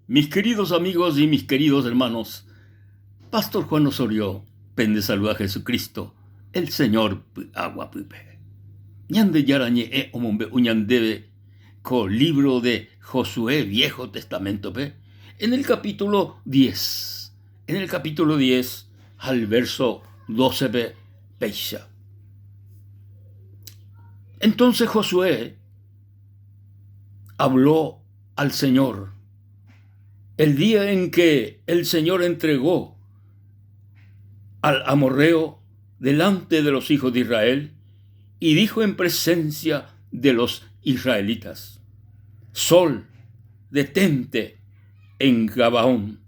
Mis queridos amigos y mis queridos hermanos, Pastor Juan Osorio pende saluda Jesucristo, el Señor py'aguapýpe. Ñandejára ñe'ẽ omombe'u ñandéve ko libro de Josué Viejo Testamento-pe, en el capítulo 10, en el capítulo 10 al verso 12-pe péicha. Entonces Josué habló al Señor el día en que el Señor entregó al amorreo delante de los hijos de Israel y dijo en presencia de los israelitas, Sol, detente en Gabaón,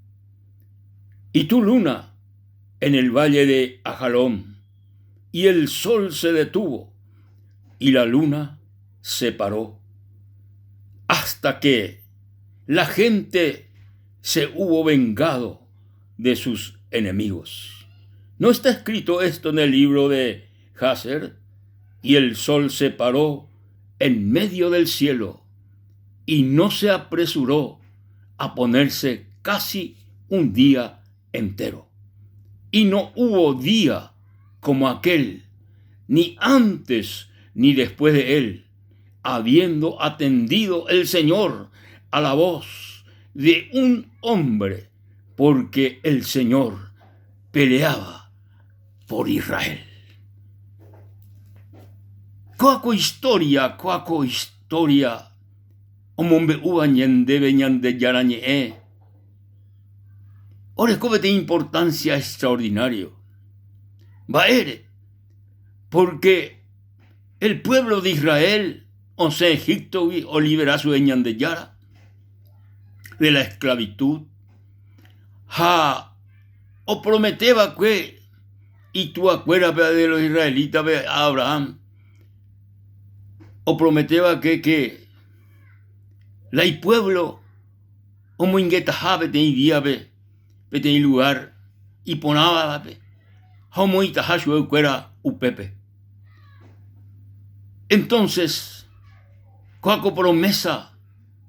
y tu luna en el valle de Ajalón. Y el sol se detuvo y la luna se paró, hasta que la gente se hubo vengado de sus enemigos. ¿No está escrito esto en el libro de Jaser? Y el sol se paró en medio del cielo y no se apresuró a ponerse casi un día entero. Y no hubo día como aquel, ni antes ni después de él, habiendo atendido el Señor a la voz de un hombre, porque el Señor peleaba por Israel. Kóa ko historia, kóa ko historia omombe'úva ñandéve Ñandejára Ñe'ẽ, oreko peteĩ importancia extraordinario. Mba'ére? Porque el pueblo de Israel osẽ Egíptogui olivera chupe Ñandejára de la esclavitud ha opromete va'ekue ituakuérape de los israelítape a Abraham opromete va'ekue que la ipueblo omoingetaha peteĩ díape peteĩ lugar iporãvape ha omoĩtaha chupekuéra upépe. Entonces, kóa ko promesa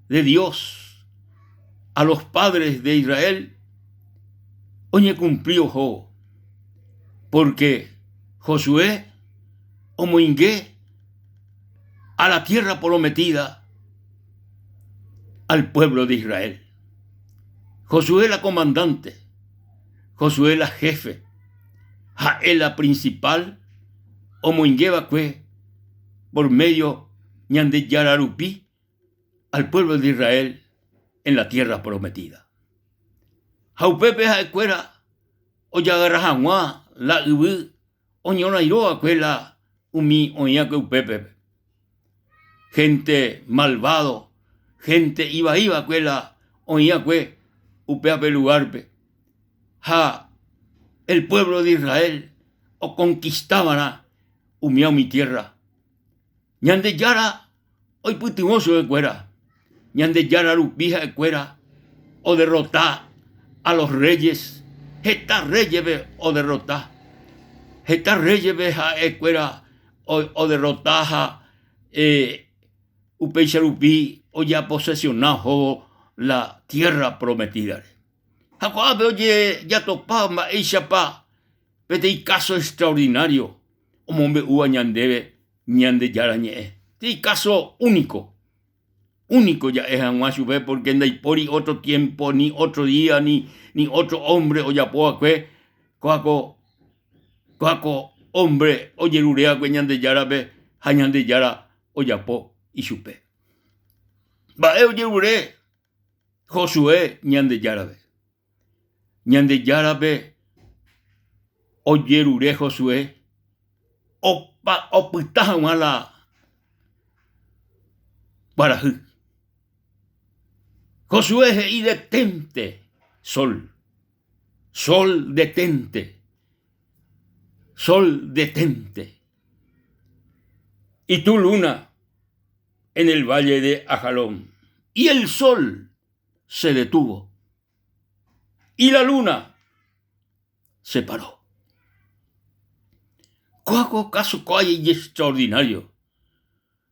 de Dios a los padres de Israel oñekumpli ohóvo, porque Josué omoinge a la tierra prometida al pueblo de Israel. Josué la comandante, Josué la jefe, ha'e la principal omoinge va'ekue por medio Ñandejára rupi al pueblo de Israel en la tierra prometida. Ha upépe ha'ekuéra ojagarra hag̃ua la yvy oñorairõ va'ekue la umi oĩ va'ekue upépe. Hénte malvádo, hénte ivai va'ekue la oĩ va'ekue upévape lugárpe. Ha el puévlo de Israel okonkista va'erã umíva umi tiérra. Ñandejára oipytyvõ chupekuéra, Ñandejára rupi ha'ekuéra oderrota a los reyes, heta rréyepe oderrota, heta rréyepe ha'ekuéra oderrota ha upéicha rupi ojeaposesiona ohóvo la tiérra prometídare. Ha ko'ápe ojejatopa mba'éichapa peteĩ káso extraordinario omombe'úva ñandéve Ñandejára Ñe'ẽ. Peteĩ káso úniko, úniko ja'e hag̃ua chupe pórke ndaipóri ótro tiémpo, ni ótro día, ni, ni ótro ómbre ojapo va'ekue kóa ko, kóa ko ómbre ojerure va'ekue Ñandejárape ha Ñandejára ojapo ichupe. Mba'e ojerure Josué Ñandejárape? Ñandejárape ojerure Josué opa opyta hag̃ua la kuarahy. Josué he'i detente sol, sol detente, sol detente. Y tú luna en el valle de Ajalón. Y el sol se detuvo y la luna se paró. Kóa ko káso kóa ijextraordinario,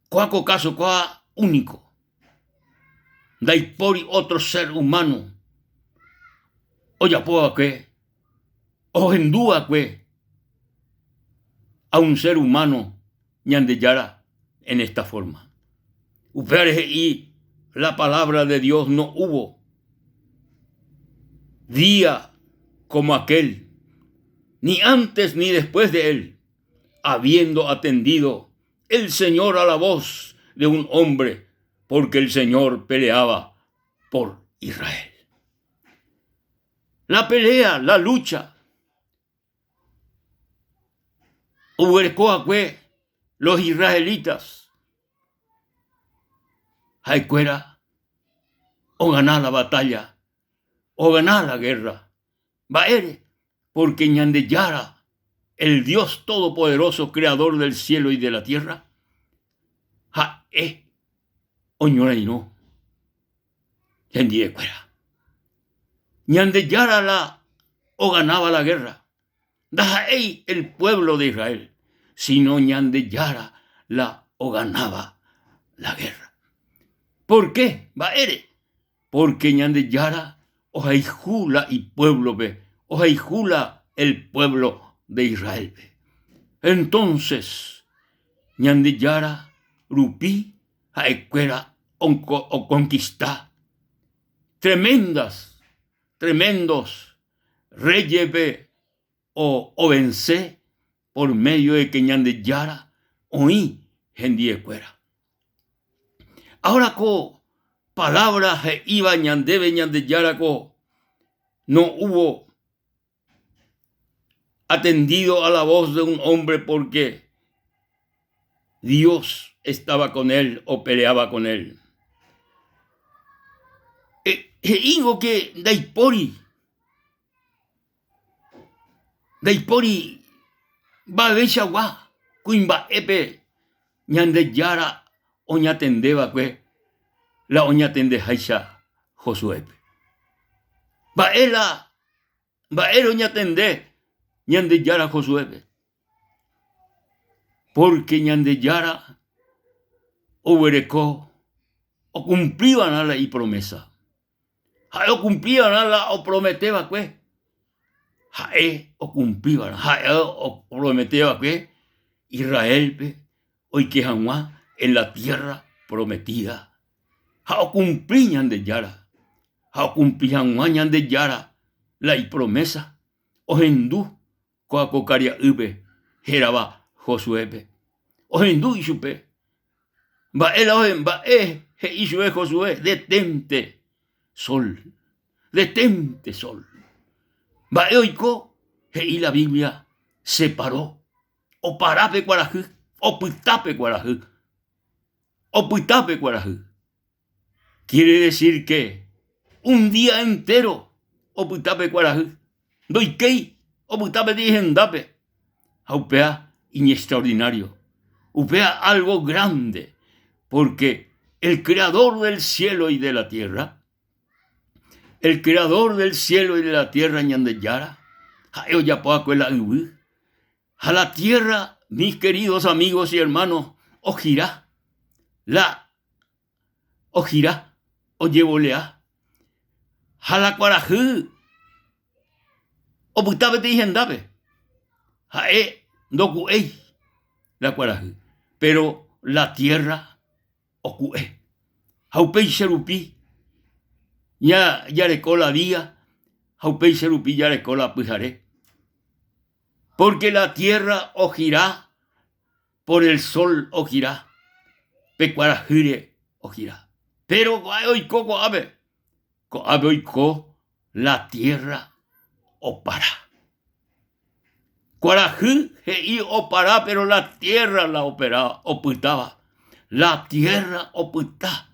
kóa ko káso kóa úniko. Ndaipóri ótro ser humano ojapo va'ekue, ohendu va'ekue a un ser humano Ñandejára en esta forma. Upévare he'i la palabra de Dios no hubo día como aquel, ni antes ni después de él, habiendo atendido el Señor a la voz de un hombre, porque el Señor peleaba por Israel. La pelea, la lucha, oguereko va'ekue los israelitas, ha'ekuéra ogana la batalla, ogana la guerra. Mba'ére? Pórke Ñandejára, el Dios Todopoderoso, Creador del cielo y de la tierra, ha'e oñorairõ hendivekuéra. Ñandejára la oganáva la guerra, ndaha'éi el pueblo de Israel, sino Ñandejára la oganáva la guerra. Por qué? Mba'ére? Pórke Ñandejára ohayhu la ipuévlope, ohayhu la el puévlo de Israélpe. Entónses Ñandejára rupi ha'ekuéra okonkista tremendas, tremendos rréyepe ovense por medio de que Ñandejára oĩ hendiekuéra. Ahora ko palabra he'íva ñandéve Ñandejára ko no hubo atendido a la voz de un hombre porque Dios estaba con él o peleaba con él. He'íngo que ndaipóri Ndaipóri mba'eveichagua kuimba'épe Ñandejára oñatende va'ekue la oñatendeháicha Josuépe. Mba'e la mba'ére oñatende Ñandejára Josuépe? Pórke Ñandejára oguereko okumpliva'erã la ipromésa. Ha'e okumpli va'erã la opromete va'ekue. Ha'e okumpli va'erã, ha'e opromete va'ekue Israélpe oike hag̃ua en la tierra prometida. Ha okumpli Ñandejára, ha okumpli hag̃ua Ñandejára la ipromésa, ohendu Kóa ko karia'ýpe hérava Josuépe. Ohendu ichupe. Mba'e la mba'e he'i chupe Josué, detente sol, detente sol. Mba'e oiko he'i la Biblia separó, opara pe kuarahy, opyta pe kuarahy, opyta pe kuarahy. Quiere decir que un día entero opyta pe kuarahy, ndoikéi opyta peteĩ hendápe ha upéva iñextraordinario, upéva algo grande porque el creador del cielo y de la tierra, el creador del cielo y de la tierra Ñandejára, ha'e ojapo va'ekue la yvy ha la tierra, mis queridos amigos y hermanos, ojira la ojira, ojevolea ha la kuarahy opyta peteĩ hendápe, ha'e ndoku'éi la kuarahy, péro la tiérra oku'e. Ha upéicha rupi jareko la día ha upéicha rupi jareko la pyhare, pórke la tiérra ojira Por el sol ojira, pe kuarahýre ojira. Péro ko'ápe oiko ko'ápe, ko'ápe oiko la tierra opara. Kuarahy he'i opara péro la tierra la opera opytáva. La tierra opyta.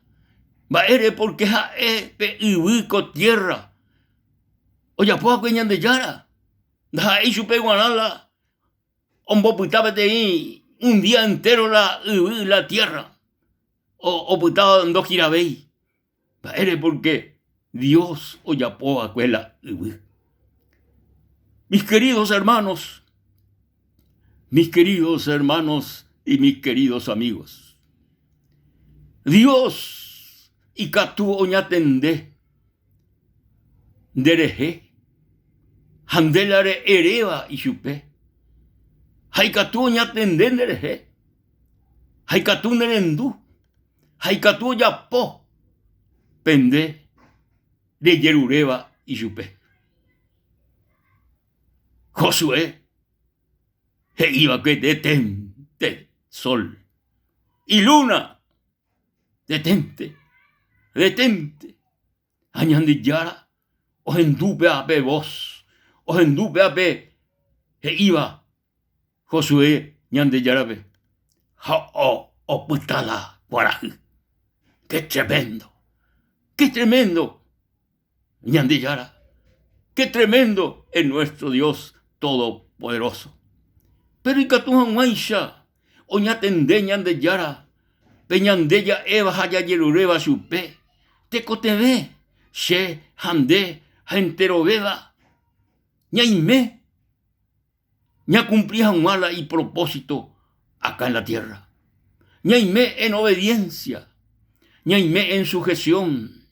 Mba'ére? Porque ha'e pe yvy ko tierra ojapo va'ekue Ñandejára. Ndaha'éi chupe guarã la ombopyta peteĩ un día entero la yvy, la tierra, opyta ndojiravéi. Mba'ére? Porque Dios ojapo va'ekue la yvy. Mis queridos hermanos, mis queridos hermanos y mis queridos amigos, Dios. ikatu oñatende nderehe ha nde la re'eréva ichupe. Ha ikatu oñatende nderehe ha ikatu nerendu ha ikatu ojapo pe nde rejeruréva ichupe. Josué he'i va'ekue detente sol y luna, detente, detente. Ha Ñandejára ohendu péva pe voz, ohendu péva pe he'íva Josué Ñandejárape ha opyta la kuarahy. Qué tremendo, qué tremendo Ñandejára, qué tremendo es nuestro Dios Todopoderoso. Péro ikatu hag̃uáicha oñatende Ñandejára pe ñande ja'éva ha jajeruréva chupe, tekotevẽ che ha nde ha enterovéva ñaime ñakumpli hag̃ua la ipropósito acá en la tierra. Ñaime en obediencia, ñaime en sujeción,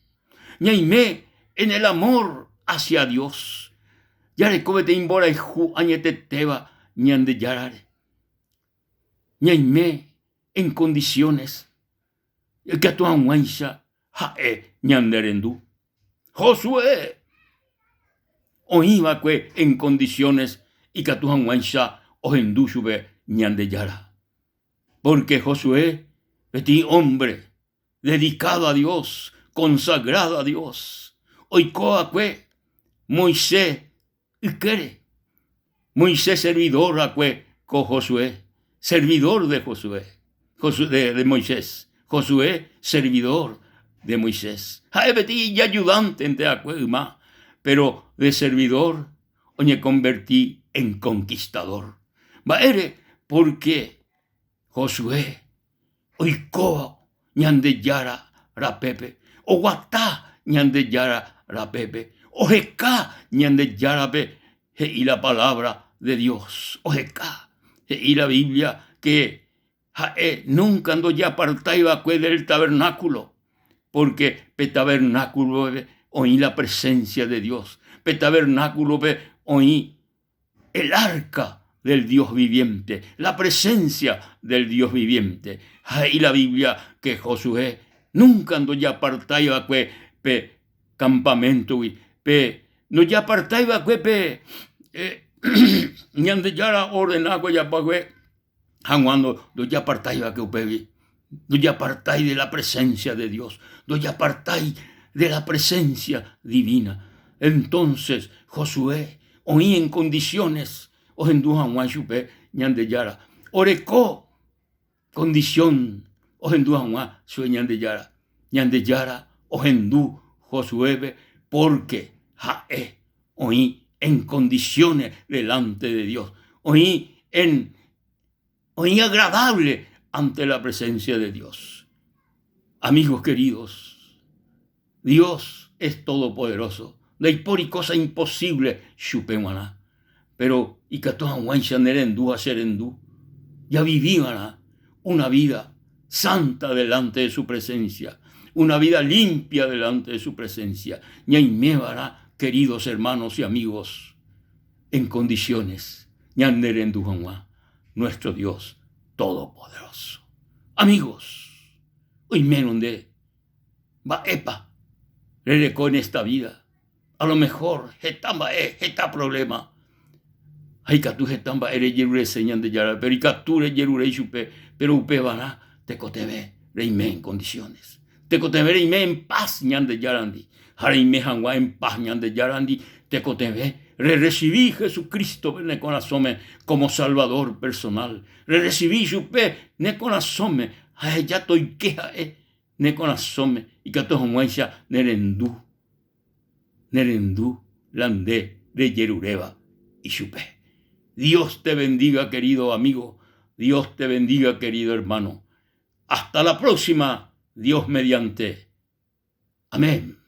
ñaime en el amor hacia Dios. Jareko peteĩ mborayhu añetetéva Ñandejárare. Ñaime en condiciones ikatu hag̃uáicha ha'e ñanerendu. Josué oĩ va'ekue en condiciones ikatu hag̃uáicha ohendu chupe Ñandejára. Pórke Josué peteĩ ómbre dedicado a Dios, consagrado a Dios, oiko va'ekue Moisés ykére. Moisés servidor va'ekue ko Josué, servidor de Josué, de Moisés, Josué servidor de Moisés. Ha'e peteĩ ijayudántente va'ekue yma, péro de servidor oñekonverti en conquistador. Mba'ére? Pórke Josué oikóva Ñandejára rapépe, oguata Ñandejára rapépe, oheka Ñandejárape, he'i la palabra de Dios, oheka, he'i la Biblia que ha'e nunca ndojeapartái va'ekue del tabernáculo, porque pe tabernáculope oĩ la presencia de Dios, pe tabernáculope oĩ el arca del Dios viviente, la presencia del Dios viviente. Ha he'i la Biblia que Josué nunca ndojeapartái va'ekue pe campaméntogui, pe ndojeapartái va'ekue pe eh, Ñandejára ordenakue ojapo hag̃ua ndojeapartái va'ekue upégui, ndojeapartái de la presencia de Dios, ndojeapartái de la presencia divina. Entonces Josué oĩ en condiciones ohendu hag̃ua chupe Ñandejára. Oreko condición ohendu hag̃ua chupe Ñandejára. Ñandejára ohendu Josuépe porque ha'e oĩ en condiciones delante de Dios, oĩ en oĩ agradable ante la presencia de Dios. Amigos queridos, Dios es todopoderoso, ndaipóri cosa imposible chupe g̃uarã, pero ikatu hag̃uáicha nerendu ha cherendu, javiviva'erã una vida santa delante de su presencia, una vida limpia delante de su presencia. Ñaimeva'erã, queridos hermanos y amigos, en condiciones ñanerendu hag̃ua nuestro Dios Todopoderoso. Amigos, oimérõ nde mba'épa rereko en esta vida, a lo mejor heta mba'e, heta problema, ha ikatu heta mba'e rejerurese Ñandejárape, péro ikatu rejerure ichupe, péro upevarã tekotevẽ reime en condiciones. Tekotevẽ reime en paz Ñandejárandi, ha reime hag̃ua en paz Ñandejárandi tekotevẽ rerresivi Jesucrístope ne korasõme como Salvador personal, rerresivi ichupe ne korasõme ha eheja toike ha'e ne korasõme ikatu hag̃uáicha nerendu, nerendu la nde rejeruréva ichupe. Dios te bendiga querido amigo, Dios te bendiga querido hermano. Hasta la próxima, Dios mediante. Amén.